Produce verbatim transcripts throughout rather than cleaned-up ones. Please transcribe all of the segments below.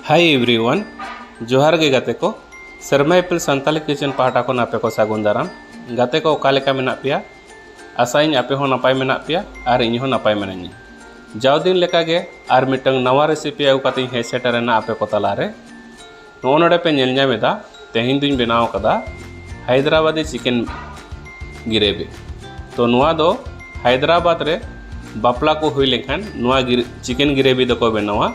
Hi everyone, ᱡᱚᱦᱟᱨ ᱜᱮ ᱜᱟᱛᱮ ᱠᱚ᱾ ᱥᱮᱨᱢᱟ ᱤᱯᱤᱞ ᱥᱟᱱᱛᱟᱞᱤ ᱠᱤᱪᱮᱱ ᱯᱟᱦᱴᱟ ᱠᱷᱚᱱ ᱟᱯᱮ ᱠᱚ ᱥᱟᱹᱜᱩᱱ ᱫᱟᱨᱟᱢ᱾ ᱜᱟᱛᱮ ᱠᱚ, ᱚᱠᱟ ᱞᱮᱠᱟ ᱢᱮᱱᱟᱜ ᱯᱮᱭᱟ? ᱟᱥᱟᱭᱟᱹᱧ ᱟᱯᱮ ᱦᱚᱸ ᱱᱟᱯᱟᱭ ᱢᱮᱱᱟᱜ ᱯᱮᱭᱟ ᱟᱨ ᱤᱧ ᱦᱚᱸ ᱱᱟᱯᱟᱭ ᱢᱮᱱᱟᱹᱧᱟ᱾ ᱡᱟᱣ ᱫᱤᱱ ᱞᱮᱠᱟ ᱜᱮ ᱟᱨ ᱢᱤᱫᱴᱟᱝ ᱱᱟᱣᱟ recipe ᱟᱹᱜᱩ ᱠᱟᱛᱮᱧ ᱦᱮᱡ ᱥᱮᱴᱮᱨ ᱮᱱᱟ ᱟᱯᱮ ᱠᱚ ᱛᱟᱞᱟ ᱨᱮ᱾ ᱱᱚᱜᱼᱚ ᱱᱚᱰᱮ ᱯᱮ ᱧᱮᱞ ᱧᱟᱢ ᱮᱫᱟ, ᱛᱮᱦᱮᱧ ᱫᱩᱧ ᱵᱮᱱᱟᱣ ᱟᱠᱟᱫᱟ ᱦᱟᱭᱫᱨᱟᱵᱟᱫᱤ chicken gravy᱾ ᱛᱚ ᱱᱚᱣᱟ ᱫᱚ ᱦᱟᱭᱫᱨᱟᱵᱟᱫᱽ ᱨᱮ ᱵᱟᱯᱞᱟ ᱠᱚ ᱦᱩᱭ ᱞᱮᱱᱠᱷᱟᱱ ᱱᱚᱣᱟ ᱜᱤᱨ-, chicken gravy ᱫᱚᱠᱚ ᱵᱮᱱᱟᱣᱟ᱾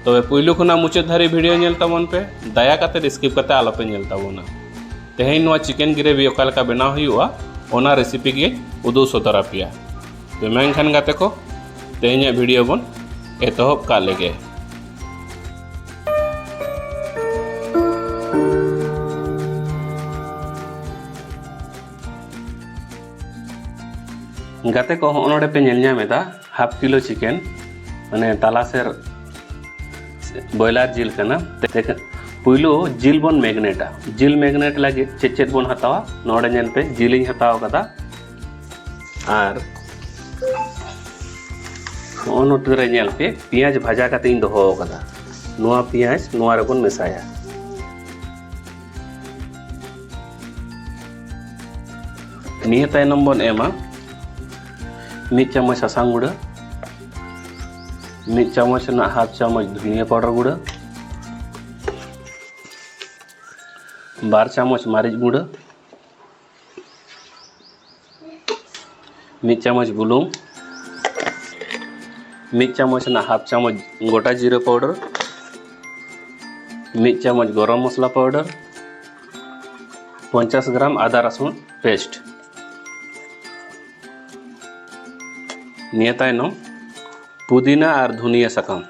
ᱛᱚᱵᱮ ᱯᱩᱭᱞᱩ ᱠᱷᱚᱱᱟᱜ ᱢᱩᱪᱟᱹᱫ ᱫᱷᱟᱹᱨᱤᱡ video ᱧᱮᱞ ᱛᱟᱵᱚᱱ ᱯᱮ, ᱫᱟᱭᱟ ᱠᱟᱛᱮ skip ᱠᱟᱛᱮ ᱟᱞᱚᱯᱮ ᱧᱮᱞ ᱛᱟᱵᱚᱱᱟ᱾ ᱛᱮᱦᱮᱧ ᱱᱚᱣᱟ chicken gravy ᱚᱠᱟ ᱞᱮᱠᱟ ᱵᱮᱱᱟᱣ ᱦᱩᱭᱩᱜᱼᱟ, ᱚᱱᱟ recipe ᱜᱮ ᱩᱫᱩᱜ ᱥᱚᱫᱚᱨ ᱟᱯᱮᱭᱟ᱾ ᱛᱚ ᱢᱟ ᱮᱱᱠᱷᱟᱱ ᱜᱟᱛᱮ ᱠᱚ, ᱛᱮᱦᱮᱧᱟᱜ video ᱵᱚᱱ ᱮᱛᱚᱦᱚᱵ ᱠᱟᱜ ᱞᱮᱜᱮ᱾ ᱜᱟᱛᱮ ᱠᱚ, ᱦᱚᱸᱜᱼᱚ ᱱᱚᱰᱮ ᱯᱮ ᱧᱮᱞ ᱧᱟᱢ ᱮᱫᱟ half kilo chicken, ᱢᱟᱱᱮ ᱛᱟᱞᱟ ᱥᱮᱨ broiler ᱡᱤᱞ ᱠᱟᱱᱟ᱾ ᱛᱮ-, ᱯᱩᱭᱞᱩ ᱡᱤᱞ ᱵᱚᱱ marinate ᱟ᱾ ᱡᱤᱞ marinate ᱞᱟᱹᱜᱤᱫ ᱪᱮᱫ ᱪᱮᱫ ᱵᱚᱱ ᱦᱟᱛᱟᱣᱟ? ᱱᱚᱰᱮ ᱧᱮᱞ ᱯᱮ, ᱡᱤᱞᱤᱧ ᱦᱟᱛᱟᱣ ᱠᱟᱫᱟ ᱟᱨ ᱦᱚᱸᱜᱼᱚ ᱱᱚᱛᱮ ᱨᱮ ᱧᱮᱞ ᱯᱮ, ᱯᱮᱸᱭᱟᱡᱽ ᱵᱷᱟᱡᱟ ᱠᱟᱛᱮ ᱤᱧ ᱫᱚᱦᱚ ᱟᱠᱟᱫᱟ᱾ ᱱᱚᱣᱟ ᱯᱮᱸᱭᱟᱡᱽ ᱱᱚᱣᱟ ᱨᱮᱵᱚᱱ ᱢᱮᱥᱟᱭᱟ᱾ ᱱᱤᱭᱟᱹ ᱛᱟᱭᱱᱚᱢ ᱵᱚᱱ ᱮᱢᱟ ᱢᱤᱫ ᱪᱟᱢᱚᱪ ᱥᱟᱥᱟᱝ ᱜᱩᱸᱰᱟᱹ, ᱢᱤᱫ ᱪᱟᱢᱚᱪ ᱨᱮᱱᱟᱜ half ᱪᱟᱢᱚᱪ ᱫᱷᱩᱱᱤᱭᱟᱹ powder ᱜᱩᱸᱰᱟᱹ, ᱵᱟᱨ ᱪᱟᱢᱚᱪ ᱢᱟᱹᱨᱤᱪ ᱜᱩᱸᱰᱟᱹ, ᱢᱤᱫ ᱪᱟᱢᱚᱪ ᱵᱩᱞᱩᱝ, ᱢᱤᱫ ᱪᱟᱢᱚᱪ ᱨᱮᱱᱟᱜ half ᱪᱟᱢᱚᱪ ᱜᱚᱴᱟ ᱡᱤᱨᱟᱹ powder, ᱢᱤᱫ ᱪᱟᱢᱚᱪ ᱜᱚᱨᱚᱢ ᱢᱚᱥᱞᱟ powder, ᱯᱚᱧᱪᱟᱥ ᱜᱨᱟᱢ ᱟᱫᱟ ᱨᱟᱹᱥᱩᱱ paste᱾ ᱱᱤᱭᱟᱹ ᱛᱟᱭᱱᱚᱢ ᱯᱩᱫᱤᱱᱟ ᱟᱨ ᱫᱷᱩᱱᱤᱭᱟᱹ ᱥᱟᱠᱟᱢ᱾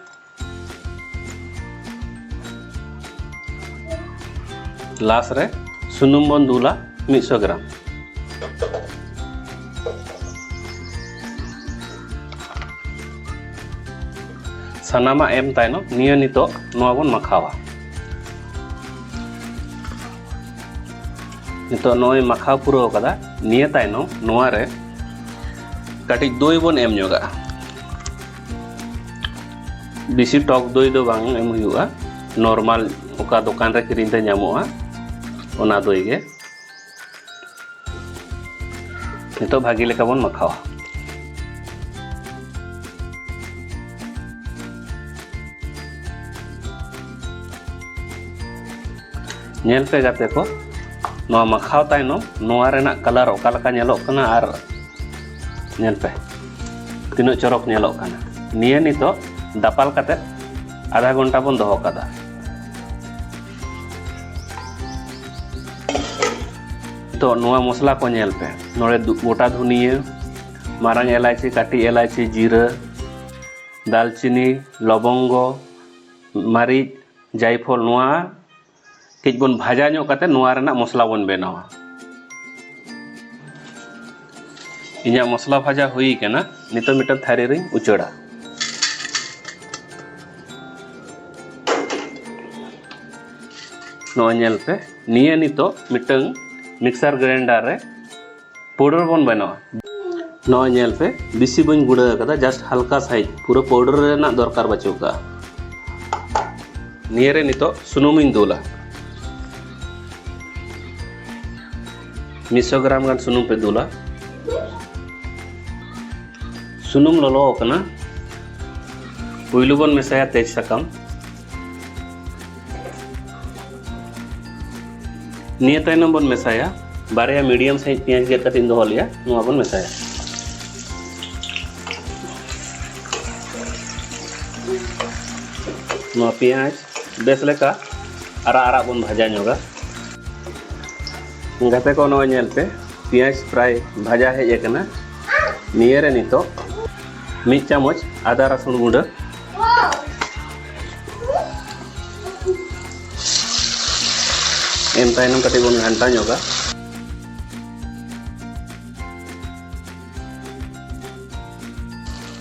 Last ᱨᱮ ᱥᱩᱱᱩᱢ ᱵᱚᱱ ᱫᱩᱞᱟ ᱢᱤᱫ ᱥᱚ ᱜᱨᱟᱢ᱾ ᱥᱟᱱᱟᱢᱟᱜ ᱮᱢ ᱛᱟᱭᱱᱚᱢ ᱱᱤᱭᱟᱹ ᱱᱤᱛᱚᱜ ᱱᱚᱣᱟ ᱵᱚᱱ ᱢᱟᱠᱷᱟᱣᱟ᱾ ᱱᱤᱛᱚᱜ ᱱᱚᱜᱼᱚᱭ ᱢᱟᱠᱷᱟᱣ ᱯᱩᱨᱟᱹᱣ ᱠᱟᱫᱟ᱾ ᱱᱤᱭᱟᱹ ᱛᱟᱭᱱᱚᱢ ᱱᱚᱣᱟ ᱨᱮ ᱠᱟᱹᱴᱤᱡ ᱫᱳᱭ ᱵᱚᱱ ᱮᱢ ᱧᱚᱜᱟᱜᱼᱟ᱾ ᱵᱮᱥᱤ ᱴᱚᱠ ᱫᱳᱭ ᱫᱚ ᱵᱟᱝ ᱮᱢ ᱦᱩᱭᱩᱜᱼᱟ, ᱱᱚᱨᱢᱟᱞ ᱚᱠᱟ ᱫᱚᱠᱟᱱ ᱨᱮ ᱠᱤᱨᱤᱧ ᱛᱮ ᱧᱟᱢᱚᱜᱼᱟ, ᱚᱱᱟ ᱫᱳᱭ ᱜᱮ᱾ ᱱᱤᱛᱚᱜ ᱵᱷᱟᱹᱜᱤ ᱞᱮᱠᱟ ᱵᱚᱱ ᱢᱟᱠᱷᱟᱣᱟ᱾ ᱧᱮᱞ ᱯᱮ ᱜᱟᱛᱮ ᱠᱚ, ᱱᱚᱣᱟ ᱢᱟᱠᱷᱟᱣ ᱛᱟᱭᱱᱚᱢ ᱱᱚᱣᱟ ᱨᱮᱱᱟᱜ ᱠᱟᱞᱟᱨ ᱚᱠᱟ ᱞᱮᱠᱟ ᱧᱮᱞᱚᱜ ᱠᱟᱱᱟ ᱟᱨ ᱧᱮᱞ ᱯᱮ ᱛᱤᱱᱟᱹᱜ ᱪᱚᱨᱚᱠ ᱧᱮᱞᱚᱜ ᱠᱟᱱᱟ᱾ ᱱᱤᱭᱟᱹ ᱱᱤᱛᱚᱜ ᱫᱟᱯᱟᱞ ᱠᱟᱛᱮ ᱟᱫᱷᱟ ᱜᱷᱚᱱᱴᱟ ᱵᱚᱱ ᱫᱚᱦᱚ ᱠᱟᱫᱟ᱾ ᱱᱤᱛᱚᱜ ᱱᱚᱣᱟ ᱢᱚᱥᱞᱟ ᱠᱚ ᱧᱮᱞ ᱯᱮ, ᱱᱚᱰᱮ ᱫᱩ-, ᱜᱚᱴᱟ ᱫᱷᱩᱱᱤᱭᱟᱹ, ᱢᱟᱨᱟᱝ ᱮᱞᱟᱭᱪᱤ, ᱠᱟᱹᱴᱤᱡ ᱮᱞᱟᱭᱪᱤ, ᱡᱤᱨᱟᱹ, ᱫᱟᱞᱪᱤᱱᱤ, ᱞᱚᱵᱚᱝᱜᱚ, ᱢᱟᱹᱨᱤᱪ, ᱡᱟᱭᱯᱷᱚᱞ, ᱱᱚᱣᱟ ᱠᱟᱹᱡ ᱵᱚᱱ ᱵᱷᱟᱡᱟ ᱧᱚᱜ ᱠᱟᱛᱮ ᱱᱚᱣᱟ ᱨᱮᱱᱟᱜ ᱢᱚᱥᱞᱟ ᱵᱚᱱ ᱵᱮᱱᱟᱣᱟ᱾ ᱤᱧᱟᱹᱜ ᱢᱚᱥᱞᱟ ᱵᱷᱟᱡᱟ ᱦᱩᱭ ᱠᱟᱱᱟ, ᱱᱤᱛᱚᱜ ᱢᱤᱫᱴᱟᱝ ᱛᱷᱟᱹᱨᱤ ᱨᱤᱧ ᱩᱪᱟᱹᱲᱟ᱾ ᱱᱚᱜᱼᱚᱭ ᱧᱮᱞ ᱯᱮ, ᱱᱤᱭᱟᱹ ᱱᱤᱛᱚᱜ ᱢᱤᱫᱴᱟᱝ ᱢᱤᱠᱥᱟᱨ ᱜᱨᱟᱭᱤᱱᱰᱟᱨ ᱨᱮ ᱯᱟᱣᱰᱟᱨ ᱵᱚᱱ ᱵᱮᱱᱟᱣᱟ᱾ ᱱᱚᱜᱼᱚᱭ ᱧᱮᱞ ᱯᱮ, ᱵᱮᱥᱤ ᱵᱟᱹᱧ ᱜᱩᱸᱰᱟᱹ ᱟᱠᱟᱫᱟ, just ᱦᱟᱞᱠᱟ ᱥᱟᱺᱦᱤᱡ, ᱯᱩᱨᱟᱹ ᱯᱟᱣᱰᱟᱨ ᱨᱮᱱᱟᱜ ᱫᱚᱨᱠᱟᱨ ᱵᱟᱹᱪᱩᱜ ᱠᱟᱜᱼᱟ᱾ ᱱᱤᱭᱟᱹ ᱨᱮ ᱱᱤᱛᱚᱜ ᱥᱩᱱᱩᱢᱤᱧ ᱫᱩᱞᱟ᱾ ᱢᱤᱫ ᱥᱚ ᱜᱨᱟᱢ ᱜᱟᱱ ᱥᱩᱱᱩᱢ ᱯᱮ ᱫᱩᱞᱟ᱾ ᱥᱩᱱᱩᱢ ᱞᱚᱞᱚ ᱟᱠᱟᱱᱟ᱾ ᱯᱩᱭᱞᱩ ᱵᱚᱱ ᱢᱮᱥᱟᱭᱟ ᱛᱮᱡᱽ ᱥᱟᱠᱟᱢ᱾ ᱱᱤᱭᱟᱹ ᱛᱟᱭᱱᱚᱢ ᱵᱚᱱ ᱢᱮᱥᱟᱭᱟ ᱵᱟᱨᱭᱟ ᱢᱤᱰᱤᱭᱟᱢ ᱥᱟᱭᱤᱡ ᱯᱮᱸᱭᱟᱡᱽ ᱜᱮᱫ ᱠᱟᱛᱮ ᱤᱧ ᱫᱚᱦᱚ ᱞᱮᱜᱼᱟ, ᱱᱚᱣᱟ ᱵᱚᱱ ᱢᱮᱥᱟᱭᱟ᱾ ᱱᱚᱣᱟ ᱯᱮᱸᱭᱟᱡᱽ ᱵᱮᱥ ᱞᱮᱠᱟ ᱟᱨᱟᱜ ᱟᱨᱟᱜ ᱵᱚᱱ ᱵᱷᱟᱡᱟ ᱧᱚᱜᱟ᱾ ᱜᱟᱛᱮ ᱠᱚ, ᱱᱚᱜᱼᱚᱭ ᱧᱮᱞ ᱯᱮ, ᱯᱮᱸᱭᱟᱡᱽ ᱯᱨᱟᱭ ᱵᱷᱟᱡᱟ ᱦᱮᱡ ᱟᱠᱟᱱᱟ᱾ ᱱᱤᱭᱟᱹ ᱨᱮ ᱱᱤᱛᱚᱜ ᱢᱤᱫ ᱪᱟᱢᱚᱪ ᱟᱫᱟ ᱨᱟᱹᱥᱩᱱ ᱜᱩᱸᱰᱟᱹ, ᱮᱢ ᱛᱟᱭᱱᱚᱢ ᱠᱟᱹᱴᱤᱡ ᱵᱚᱱ ᱜᱷᱟᱱᱴᱟ ᱧᱚᱜᱟ᱾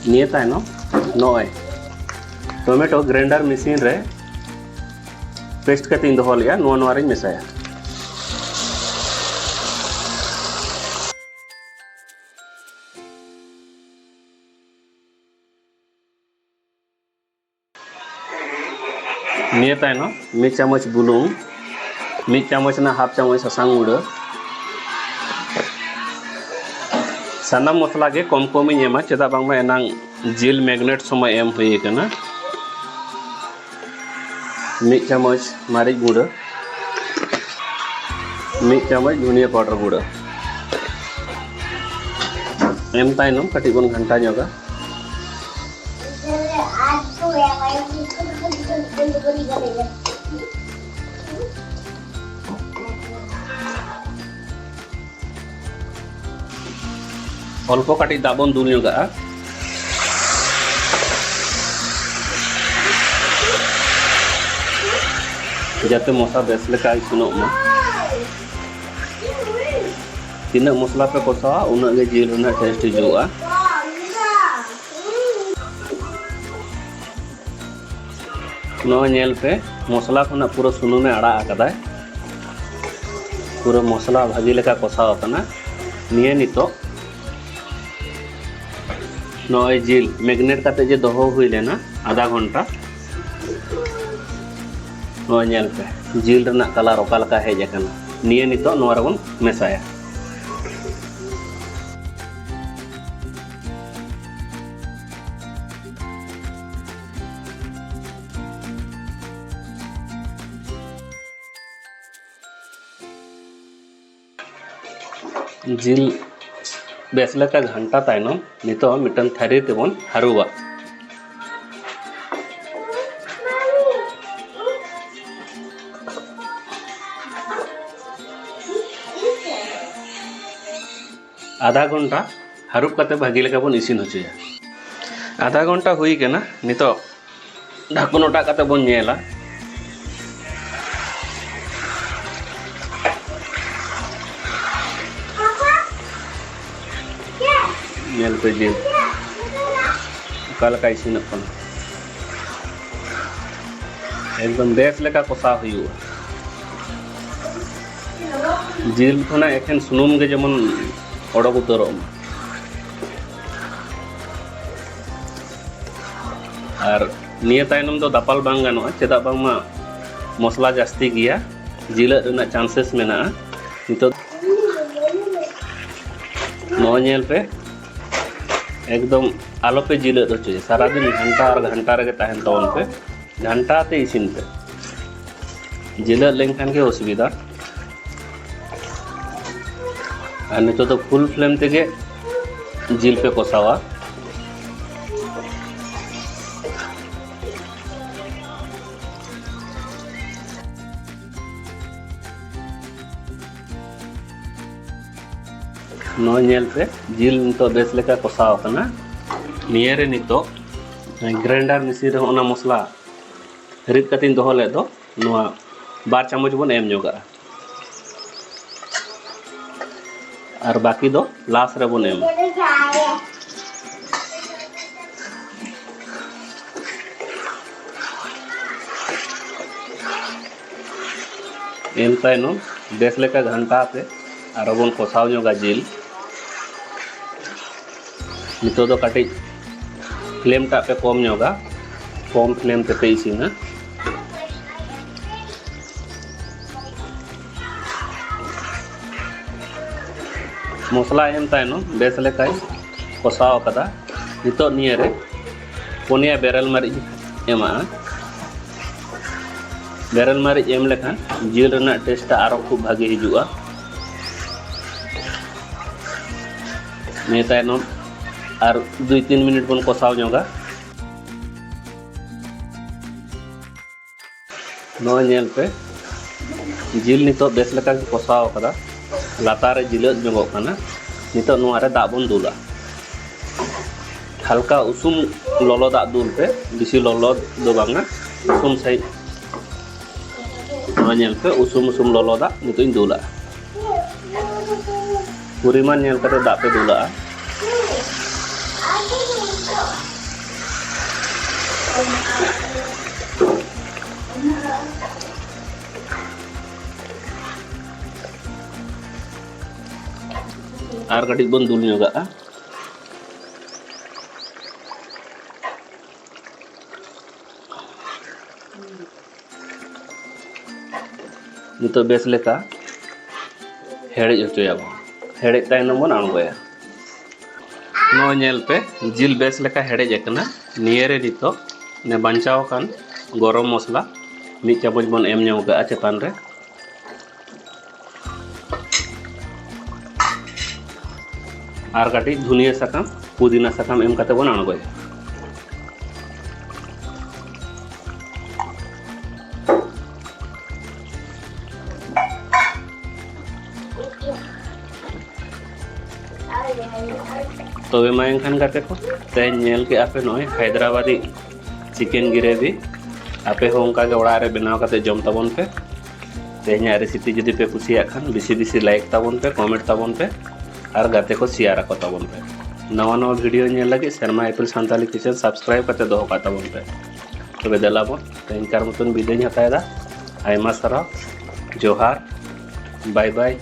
ᱱᱤᱭᱟᱹ ᱛᱟᱭᱱᱚᱢ ᱱᱚᱜᱼᱚᱭ ᱴᱚᱢᱮᱴᱳ ᱜᱨᱟᱭᱤᱱᱰᱟᱨ ᱢᱮᱥᱤᱱ ᱨᱮ ᱯᱮᱥᱴ ᱠᱟᱛᱮ ᱤᱧ ᱫᱚᱦᱚ ᱞᱮᱜᱼᱟ, ᱱᱚᱣᱟ, ᱱᱚᱣᱟ ᱨᱤᱧ ᱢᱮᱥᱟᱭᱟ᱾ ᱱᱤᱭᱟᱹ ᱛᱟᱭᱱᱚᱢ ᱢᱤᱫ ᱪᱟᱢᱚᱪ ᱵᱩᱞᱩᱝ, ᱢᱤᱫ ᱪᱟᱢᱚᱪ ᱨᱮᱱᱟᱜ ᱦᱟᱯ ᱪᱟᱢᱚᱪ ᱥᱟᱥᱟᱝ ᱜᱩᱸᱰᱟᱹ᱾ ᱥᱟᱱᱟᱢ ᱢᱚᱥᱞᱟ ᱜᱮ ᱠᱚᱢ ᱠᱚᱢ ᱤᱧ ᱮᱢᱟ, ᱪᱮᱫᱟᱜ ᱵᱟᱝᱢᱟ ᱮᱱᱟᱝ ᱡᱤᱞ ᱢᱮᱜᱽᱱᱮᱴ ᱥᱚᱢᱚᱭ ᱮᱢ ᱦᱩᱭ ᱟᱠᱟᱱᱟ᱾ ᱢᱤᱫ ᱪᱟᱢᱚᱪ ᱢᱟᱹᱨᱤᱪ ᱜᱩᱸᱰᱟᱹ, ᱢᱤᱫ ᱪᱟᱢᱚᱪ ᱫᱷᱩᱱᱤᱭᱟᱹ ᱯᱟᱣᱰᱟᱨ ᱜᱩᱸᱰᱟᱹ᱾ ᱮᱢ ᱛᱟᱭᱱᱚᱢ ᱠᱟᱹᱴᱤᱡ ᱵᱚᱱ ᱜᱷᱟᱱᱴᱟ ᱧᱚᱜᱟ᱾ ᱚᱞᱯᱚ ᱠᱟᱹᱴᱤᱡ ᱫᱟᱜ ᱵᱚᱱ ᱫᱩᱞ ᱧᱚᱜᱟᱜᱼᱟ, ᱡᱟᱛᱮ ᱢᱚᱥᱞᱟ ᱵᱮᱥ ᱞᱮᱠᱟ ᱤᱥᱤᱱᱚᱜ ᱢᱟ᱾ ᱛᱤᱱᱟᱹᱜ ᱢᱚᱥᱞᱟ ᱯᱮ ᱠᱚᱥᱟᱣᱟ, ᱩᱱᱟᱹᱜ ᱜᱮ ᱡᱤᱞ ᱨᱮᱱᱟᱜ ᱴᱮᱥᱴ ᱦᱤᱡᱩᱜᱼᱟ᱾ ᱱᱚᱜᱼᱚᱭ ᱧᱮᱞ ᱯᱮ, ᱢᱚᱥᱞᱟ ᱠᱷᱚᱱᱟᱜ ᱯᱩᱨᱟᱹ ᱥᱩᱱᱩᱢᱮ ᱟᱲᱟᱜ ᱟᱠᱟᱫᱟᱭ᱾ ᱯᱩᱨᱟᱹ ᱢᱚᱥᱞᱟ ᱵᱷᱟᱹᱜᱤ ᱞᱮᱠᱟ ᱠᱚᱥᱟᱣ ᱟᱠᱟᱱᱟ᱾ ᱱᱤᱭᱟᱹ ᱱᱤᱛᱚᱜ ᱱᱚᱜᱼᱚᱭ ᱡᱤᱞ ᱢᱮᱜᱽᱱᱮᱴ ᱠᱟᱛᱮ ᱡᱮ ᱫᱚᱦᱚ ᱦᱩᱭ ᱞᱮᱱᱟ ᱟᱫᱷᱟ ᱜᱷᱚᱱᱴᱟ, ᱱᱚᱜᱼᱚᱭ ᱧᱮᱞ ᱯᱮ, ᱡᱤᱞ ᱨᱮᱱᱟᱜ ᱠᱟᱞᱟᱨ ᱚᱠᱟ ᱞᱮᱠᱟ ᱦᱮᱡ ᱟᱠᱟᱱᱟ᱾ ᱱᱤᱭᱟᱹ ᱱᱤᱛᱚᱜ ᱱᱚᱣᱟ ᱨᱮᱵᱚᱱ ᱢᱮᱥᱟᱭᱟ᱾ ᱡᱤᱞ ᱵᱮᱥ ᱞᱮᱠᱟ ᱜᱷᱟᱱᱴᱟ ᱛᱟᱭᱱᱚᱢ, ᱱᱤᱛᱚᱜ ᱢᱤᱫᱴᱟᱝ ᱛᱷᱟᱹᱨᱤ ᱛᱮᱵᱚᱱ ᱦᱟᱹᱨᱩᱵᱟ᱾ ᱟᱫᱷᱟ ᱜᱷᱚᱱᱴᱟ ᱦᱟᱹᱨᱩᱵ ᱠᱟᱛᱮ ᱵᱷᱟᱹᱜᱤ ᱞᱮᱠᱟ ᱵᱚᱱ ᱤᱥᱤᱱ ᱦᱚᱪᱚᱭᱟ᱾ ᱟᱫᱷᱟ ᱜᱷᱚᱱᱴᱟ ᱦᱩᱭ ᱠᱟᱱᱟ, ᱱᱤᱛᱚᱜ ᱰᱷᱟᱠᱚᱱ ᱚᱴᱟᱜ ᱠᱟᱛᱮ ᱵᱚᱱ ᱧᱮᱞᱟ᱾ ᱧᱮᱞ ᱯᱮ ᱡᱤᱞ ᱚᱠᱟ ᱞᱮᱠᱟ ᱤᱥᱤᱱᱚᱜ ᱠᱟᱱᱟ᱾ ᱮᱠᱫᱚᱢ ᱵᱮᱥ ᱞᱮᱠᱟ ᱠᱚᱥᱟᱣ ᱦᱩᱭᱩᱜᱼᱟ᱾ ᱡᱤᱞ ᱠᱷᱚᱱᱟᱜ ᱮᱠᱷᱮᱱ ᱥᱩᱱᱩᱢ ᱜᱮ ᱡᱮᱢᱚᱱ ᱚᱰᱚᱠ ᱩᱛᱟᱹᱨᱚᱜ ᱢᱟ᱾ ᱟᱨ ᱱᱤᱭᱟᱹ ᱛᱟᱭᱱᱚᱢ ᱫᱚ ᱫᱟᱯᱟᱞ ᱵᱟᱝ ᱜᱟᱱᱚᱜᱼᱟ, ᱪᱮᱫᱟᱜ ᱵᱟᱝᱢᱟ ᱢᱚᱥᱞᱟ ᱡᱟᱹᱥᱛᱤ ᱜᱮᱭᱟ, ᱡᱤᱞᱟᱹᱜ ᱨᱮᱱᱟᱜ chances ᱢᱮᱱᱟᱜᱼᱟ᱾ ᱱᱤᱛᱚᱜ ᱱᱚᱜᱼᱚᱭ ᱧᱮᱞ ᱯᱮ, ᱮᱠᱫᱚᱢ ᱟᱞᱚᱯᱮ ᱡᱤᱞᱟᱹᱜ ᱦᱚᱪᱚᱭᱟ, ᱥᱟᱨᱟᱫᱤᱱ ᱜᱷᱟᱱᱴᱟ ᱟᱨ ᱜᱷᱟᱱᱴᱟ ᱨᱮᱜᱮ ᱛᱟᱦᱮᱱ ᱛᱟᱵᱚᱱ ᱯᱮ, ᱜᱷᱟᱱᱴᱟ ᱛᱮ ᱤᱥᱤᱱ ᱯᱮ᱾ ᱡᱤᱞᱟᱹᱜ ᱞᱮᱱᱠᱷᱟᱱ ᱜᱮ ᱚᱥᱩᱵᱤᱫᱷᱟ᱾ ᱟᱨ ᱱᱤᱛᱚᱜ ᱫᱚ full flame ᱛᱮᱜᱮ ᱡᱤᱞ ᱯᱮ ᱠᱚᱥᱟᱣᱟ᱾ ᱱᱚᱣᱟ ᱧᱮᱞ ᱯᱮ, ᱡᱤᱞ ᱱᱤᱛᱚᱜ ᱵᱮᱥ ᱞᱮᱠᱟ ᱠᱚᱥᱟᱣ ᱟᱠᱟᱱᱟ᱾ ᱱᱤᱭᱟᱹ ᱨᱮ ᱱᱤᱛᱚᱜ grinder machine ᱨᱮ ᱚᱱᱟ ᱢᱚᱥᱞᱟ ᱨᱤᱫ ᱠᱟᱛᱮᱧ ᱫᱚᱦᱚ ᱞᱮᱫ ᱫᱚ, ᱱᱚᱣᱟ ᱵᱟᱨ ᱪᱟᱢᱚᱪ ᱵᱚᱱ ᱮᱢ ᱧᱚᱜᱟᱜᱼᱟ᱾ ᱟᱨ ᱵᱟᱹᱠᱤ ᱫᱚ last ᱨᱮᱵᱚᱱ ᱮᱢᱟ᱾ ᱮᱢ ᱛᱟᱭᱱᱚᱢ ᱵᱮᱥ ᱞᱮᱠᱟ ᱜᱷᱟᱱᱴᱟ ᱟᱛᱮ ᱟᱨᱚ ᱵᱚᱱ ᱠᱚᱥᱟᱣ ᱧᱚᱜᱟ ᱡᱤᱞ᱾ ᱱᱤᱛᱚᱜ ᱫᱚ ᱠᱟᱹᱴᱤᱡ flame ᱴᱟᱜ ᱯᱮ ᱠᱚᱢ ᱧᱚᱜᱟ, ᱠᱚᱢ flame ᱛᱮᱯᱮ ᱤᱥᱤᱱᱟ᱾ ᱢᱚᱥᱞᱟ ᱮᱢ ᱛᱟᱭᱱᱚᱢ ᱵᱮᱥ ᱞᱮᱠᱟᱧ ᱠᱚᱥᱟᱣ ᱟᱠᱟᱫᱟ᱾ ᱱᱤᱛᱚᱜ ᱱᱤᱭᱟᱹ ᱨᱮ ᱯᱩᱱᱭᱟ ᱵᱮᱨᱮᱞ ᱢᱟᱹᱨᱤᱪ ᱮᱢᱟᱜᱼᱟ᱾ ᱵᱮᱨᱮᱞ ᱢᱟᱹᱨᱤᱪ ᱮᱢ ᱞᱮᱠᱷᱟᱱ ᱡᱤᱞ ᱨᱮᱱᱟᱜ taste ᱟᱨᱚ ᱠᱷᱩᱵ ᱵᱷᱟᱜᱮ ᱦᱤᱡᱩᱜᱼᱟ᱾ ᱱᱤᱭᱟᱹ ᱛᱟᱭᱱᱚᱢ ᱟᱨ ᱫᱩᱭ ᱛᱤᱱ ᱢᱤᱱᱤᱴ ᱵᱚᱱ ᱠᱚᱥᱟᱣ ᱧᱚᱜᱟ᱾ ᱱᱚᱜᱼᱚᱭ ᱧᱮᱞ ᱯᱮ, ᱡᱤᱞ ᱱᱤᱛᱚᱜ ᱵᱮᱥ ᱞᱮᱠᱟ ᱜᱮ ᱠᱚᱥᱟᱣ ᱟᱠᱟᱫᱟ, ᱞᱟᱛᱟᱨ ᱨᱮ ᱡᱤᱞᱟᱹᱛ ᱧᱚᱜᱚᱜ ᱠᱟᱱᱟ᱾ ᱱᱤᱛᱚᱜ ᱱᱚᱣᱟ ᱨᱮ ᱫᱟᱜ ᱵᱚᱱ ᱫᱩᱞᱟ᱾ ᱦᱟᱞᱠᱟ ᱩᱥᱩᱢ ᱞᱚᱞᱚ ᱫᱟᱜ ᱫᱩᱞ ᱯᱮ, ᱵᱮᱥᱤ ᱞᱚᱞᱚ ᱫᱚ ᱵᱟᱝᱟ, ᱩᱥᱩᱢ ᱥᱟᱺᱦᱤᱡ᱾ ᱱᱚᱣᱟ ᱧᱮᱞ ᱯᱮ, ᱩᱥᱩᱢ ᱩᱥᱩᱢ ᱞᱚᱞᱚ ᱫᱟᱜ ᱱᱤᱛᱚᱜ ᱤᱧ ᱫᱩᱞᱟᱜᱼᱟ᱾ ᱯᱚᱨᱤᱢᱟᱱ ᱧᱮᱞ ᱠᱟᱛᱮ ᱫᱟᱜ ᱯᱮ ᱫᱩᱞᱟᱜᱼᱟ᱾ ᱟᱨ ᱠᱟᱹᱴᱤᱡ ᱵᱚᱱ ᱫᱩᱞ ᱧᱚᱜᱟᱜᱼᱟ᱾ ᱱᱤᱛᱚᱜ ᱵᱮᱥ ᱞᱮᱠᱟ ᱦᱮᱰᱮᱡ ᱦᱚᱪᱚᱭᱟᱵᱚᱱ᱾ ᱦᱮᱰᱮᱡ ᱛᱟᱭᱱᱚᱢ ᱵᱚᱱ ᱟᱬᱜᱚᱭᱟ᱾ ᱱᱚᱜᱼᱚᱭ ᱧᱮᱞ ᱯᱮ, ᱡᱤᱞ ᱵᱮᱥ ᱞᱮᱠᱟ ᱦᱮᱰᱮᱡ ᱟᱠᱟᱱᱟ᱾ ᱱᱤᱭᱟᱹ ᱨᱮ ᱱᱤᱛᱚᱜ ᱚᱱᱮ ᱵᱟᱧᱪᱟᱣ ᱟᱠᱟᱱ ᱜᱚᱨᱚᱢ ᱢᱚᱥᱞᱟ ᱢᱤᱫ ᱪᱟᱢᱚᱪ ᱵᱚᱱ ᱮᱢ ᱧᱚᱜ ᱠᱟᱜᱼᱟ ᱪᱮᱛᱟᱱ ᱨᱮ᱾ ᱟᱨ ᱠᱟᱹᱴᱤᱡ ᱫᱷᱩᱱᱤᱭᱟᱹ ᱥᱟᱠᱟᱢ, ᱯᱩᱫᱤᱱᱟ ᱥᱟᱠᱟᱢ ᱮᱢ ᱠᱟᱛᱮ ᱵᱚᱱ ᱟᱬᱜᱚᱭᱟ᱾ ᱛᱚᱵᱮ ᱢᱟ ᱮᱱᱠᱷᱟᱱ ᱜᱟᱛᱮ ᱠᱚ, ᱛᱮᱦᱮᱧ ᱧᱮᱞ ᱠᱮᱜᱼᱟ ᱯᱮ ᱱᱚᱜᱼᱚᱭ ᱦᱟᱭᱫᱨᱟᱵᱟᱫᱤ ᱪᱤᱠᱮᱱ ᱜᱨᱮᱵᱷᱤ᱾ ᱟᱯᱮ ᱦᱚᱸ ᱚᱱᱠᱟ ᱜᱮ ᱚᱲᱟᱜ ᱨᱮ ᱵᱮᱱᱟᱣ ᱠᱟᱛᱮ ᱡᱚᱢ ᱛᱟᱵᱚᱱ ᱯᱮ᱾ ᱛᱮᱦᱮᱧᱟᱜ ᱨᱮᱥᱤᱯᱤ ᱡᱩᱫᱤ ᱯᱮ ᱠᱩᱥᱤᱭᱟᱜ ᱠᱷᱟᱱ, ᱵᱮᱥᱤ ᱵᱮᱥᱤ ᱞᱟᱭᱤᱠ ᱛᱟᱵᱚᱱ ᱯᱮ, ᱠᱚᱢᱮᱱᱴ ᱛᱟᱵᱚᱱ ᱯᱮ ᱟᱨ ᱜᱟᱛᱮ ᱠᱚ ᱥᱮᱭᱟᱨ ᱟᱠᱚ ᱛᱟᱵᱚᱱ ᱯᱮ᱾ ᱱᱟᱣᱟ ᱱᱟᱣᱟ ᱵᱷᱤᱰᱤᱭᱳ ᱧᱮᱞ ᱞᱟᱹᱜᱤᱫ ᱥᱮᱨᱢᱟ ᱤᱯᱤᱞ ᱥᱟᱱᱛᱟᱞᱤ ᱠᱤᱪᱮᱱ ᱥᱟᱵᱥᱠᱨᱟᱭᱤᱵ ᱠᱟᱛᱮ ᱫᱚᱦᱚ ᱠᱟᱜ ᱛᱟᱵᱚᱱ ᱯᱮ᱾ ᱛᱚᱵᱮ ᱫᱮᱞᱟ ᱵᱚᱱ ᱛᱮᱦᱮᱧ ᱠᱟᱨ ᱢᱚᱛᱚᱱ ᱵᱤᱫᱟᱹᱭ ᱤᱧ ᱦᱟᱛᱟᱣ ᱮᱫᱟ᱾ ᱟᱭᱢᱟ ᱥᱟᱨᱦᱟᱣ᱾ ᱡᱚᱦᱟᱨ᱾ ᱵᱟᱭ ᱵᱟᱭ᱾